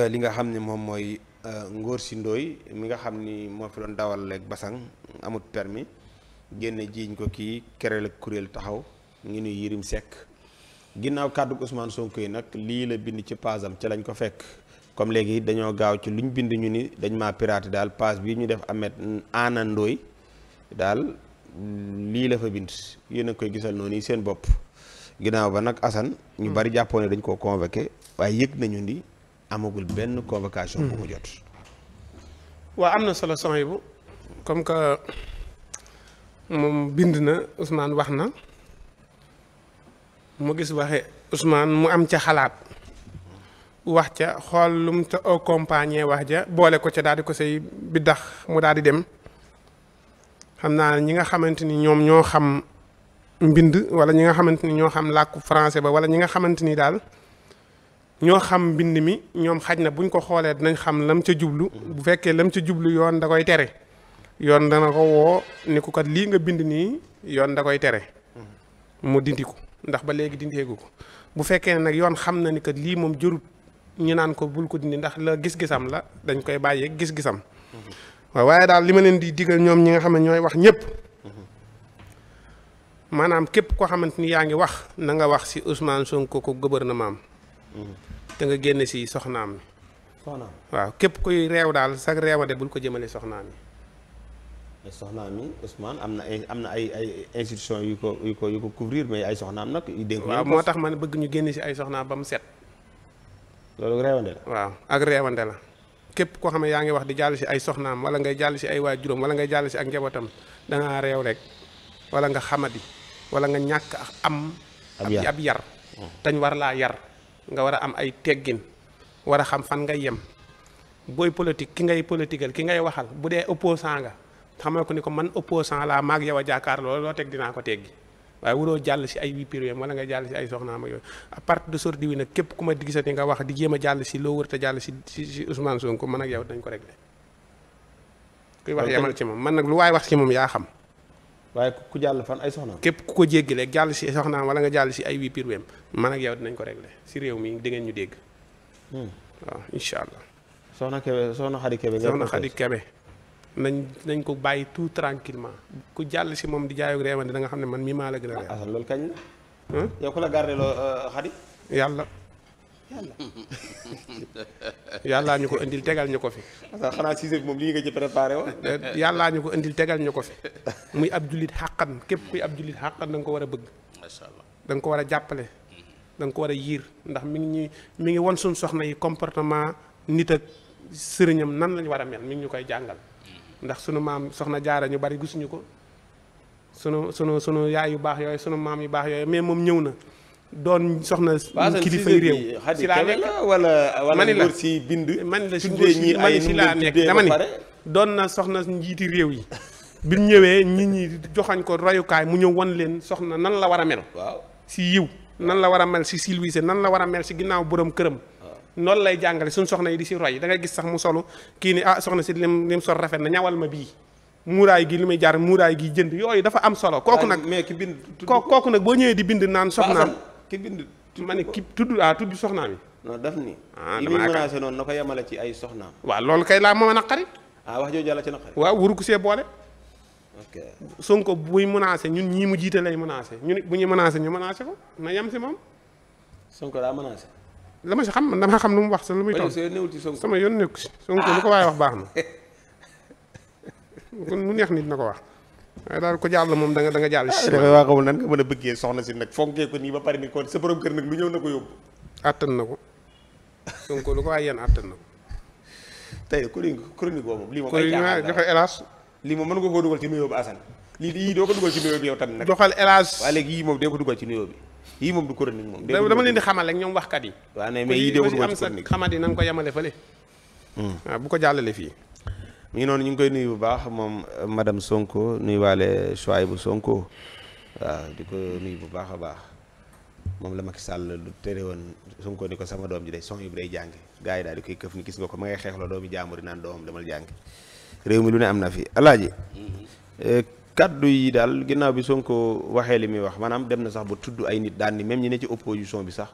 li nga xam ne moom mooy Ngor si Ndooy mi nga xam ni moo fi doon dawal leeg basang amut permis génne jiiñ ko kii kereel ak kuréel taxaw ngi nuy Yirim Seck ginnaaw kàddu Ousmane Sonko yi nag lii la bind ci paasam ca lañ ko fekk comme léegi dañoo gaaw ci luñ bind ñu ni dañ maa piraté daal paas bii ñu def Ahmed Ana Ndooy daal lii la fa bind yéen a koy gisal noonu yi seen bopp ginnaaw ba nag Assane ñu bari jàppoon ne dañ koo convoqué waaye yëg nañu ni amagul benn convocation bu mu jot. waaw am na solo son bu comme que moom bind na Ousmane wax na mu gis waxe Ousmane mu am ca xalaat wax ca xool lu mu ca accompagner wax ja boole ko ca daal di ko say biddax mu daal di dem xam naa ñi nga xamante ni ñoom ñoo xam mbind wala ñi nga xamante ni ñoo xam làkku français ba wala ñi nga xamante ni daal ñoo xam mbind mi ñoom xaj na buñ ko xoolee dinañ xam lam ca jublu bu fekkee lam ca jublu yoon da koy tere yoon dana ko woo ni ko kat lii nga bind nii yoon da koy tere mu dindi ko ndax ba léegi dindeegu ko bu fekkee ne nag yoon xam na ni kat lii moom jërut ñu naan ko bul ko dindi ndax la gis-gisam la dañ koy bàyyee gis-gisam waaw waaye daal li ma leen di digal ñoom ñi nga xam ne ñooy wax ñëpp maanaam képp koo xamante ni yaa ngi wax na nga wax ci Ousmane Sonko ko gouvernement am te nga génn ci soxnaam mi waaw képp kuy réew daal sax réewade bul ko jëmale soxnaam yi soxnaam mi Ousmane am na ay institution yu ko couvrir mais ay soxnaam nag yu dénk waaw moo tax man bëgg ñu génn ci ay soxnaam ba mu set loolu réewande la waaw ak réewande la képp koo xam ne yaa ngi wax di jàll ci ay soxnaam wala ngay jàll ci ay waajuram wala ngay jàll ci ak njabootam dangaa réew rek wala nga xamadi wala nga ñàkk am ab yar tañ war laa yar nga war a am ay teggin war a xam fan ngay yem booy politique ki ngay politiqueal ki ngay waxal bu dee opposant nga xamal ko ni ko man opposant laa maag yow a jàkkaar loolu loo teg dinaa ko teggi waaye wuroo jàll ci ay vie privée wala nga jàll ci ay soxnaam ak yooyu à partir de sortie wi nag képp ku ma gisati nga wax di jéem a jàll ci loo wër te jàll ci Ousmane Sonko man ak yow dañ ko réglé kuy wax yemal ci moom man nag lu waay wax ci moom yaa xam waaye ku jàll fan ay soxnaam képp ku ko jéggileeg jàll ci soxnaam wala nga jàll ci ay vie privée man ak yow dinañ ko réglé ci réew mi di ngeen ñu dégg waaw incha allah soxna Khady Kébé soxna Khady Kébé nañ ko bàyyi tout tranquillement ku jàll ci moom di jaayog réewande da nga xam ne man mii maa la gën a réew Assane loolu kañ la yow ku la gardé loo Khady yàllaa ñu ko indil tegal ñu ko fi xanaa Cissé bi moom lii nga ci préparé woon yàllaa ñu ko indil tegal ñu ko fi muy ab jullit xàqan képp kuy ab jullit xàqan da nga ko war a bëgg macha allah da nga ko war a jàppale da nga ko war a yiir ndax mi ngi won suñ soxna yi comportement nit ak sëriñam nan lañu war a mel mi ngi ñu koy jàngal ndax sunu maam soxna jaara ñu bari gisuñu ko sunu yaay yu baax yooyu sunu maam yu baax yooyu mais moom ñëw na doon soxna kilifay réew si laa nekk wala mani la si bind mani la si laa nekk dama ni doon na soxna njiiti réew yi bi mu ñëwee nit ñi joxañ ko royukaay mu ñëw wan leen soxna nan la war a mel waaw si yiw nan la war a mel si silwise nan la war a mel si ginnaaw borom këram noonu lay jàngale suñ soxna yi di si roy da ngay gis sax mu solu kii ni soxna si lim sol rafet na ñawal ma bii muuraay gi li muy jaar muuraay gi jënd yooyu dafa am solo kooku nag mais ki bind kooku nag boo ñëwee di bind naan soxnaam ki bind ma ne ki tudd soxnaam yi non daf ni li muy menacé noonu na ko yemale ci ay soxnaam waaw loolu kay laa moo naqari wax jooju yàlla ci naqari waaw wuru ko see boole ok Sonko buy menacé ñun ñii mu jiite lay menacé ñun bu ñuy menacé ñu menacé ko na yem si moom Sonko daa menacé la ma si xam man dama xam lu mu wax sa lu muy toll sama yoon nekku si Sonko lu ko waaye wax baax na kon mu neex nit na ko wax waaye daal ko jàll moom da nga jàll si dafay waa xamul nan nga mën a bëggee soxna si nag fonkee ko nii ba pare ni kon sa borom kër nag lu ñëw na ko yóbbu àttan na ko Sonko lu ko waaye yéen àttan na ko tey chronique boobu lii moom joxe hélas lii moom mën nga koo dugal ci nuyoo bi Assane lii doo ko dugal ci nuyoo bi yow tamit nag joxal hélas waaye léegi yii moom dee ko dugal ci nuyoo bi yii moom du chronique moom dama leen di xamal rek ñoom waxkat yi waaw mais yii dee ko dugal ci chronique xamat yi na nga ko yemale fële waaw bu ko jàllale fii mi ngi noonu ñu ngi koy nuyu bu baax moom madame Sonko nuyuwaale Chouaïbou Sonko waaw di ko nuyu bu baax a baax moom la Macky Sall lu tere woon Sonko ni ko sama doom ji day son yi bu day jàngi gars yi daal di koy këf ni gis nga ko ma ngay xeexloo doomi jàmbur naan doomam demal jàngi réew mi lu ne am na fi alaaji kaddu yi daal ginnaaw bi Sonko waxee li muy wax maanaam dem na sax ba tudd ay nit daan ni même ñi ne ci opposition bi sax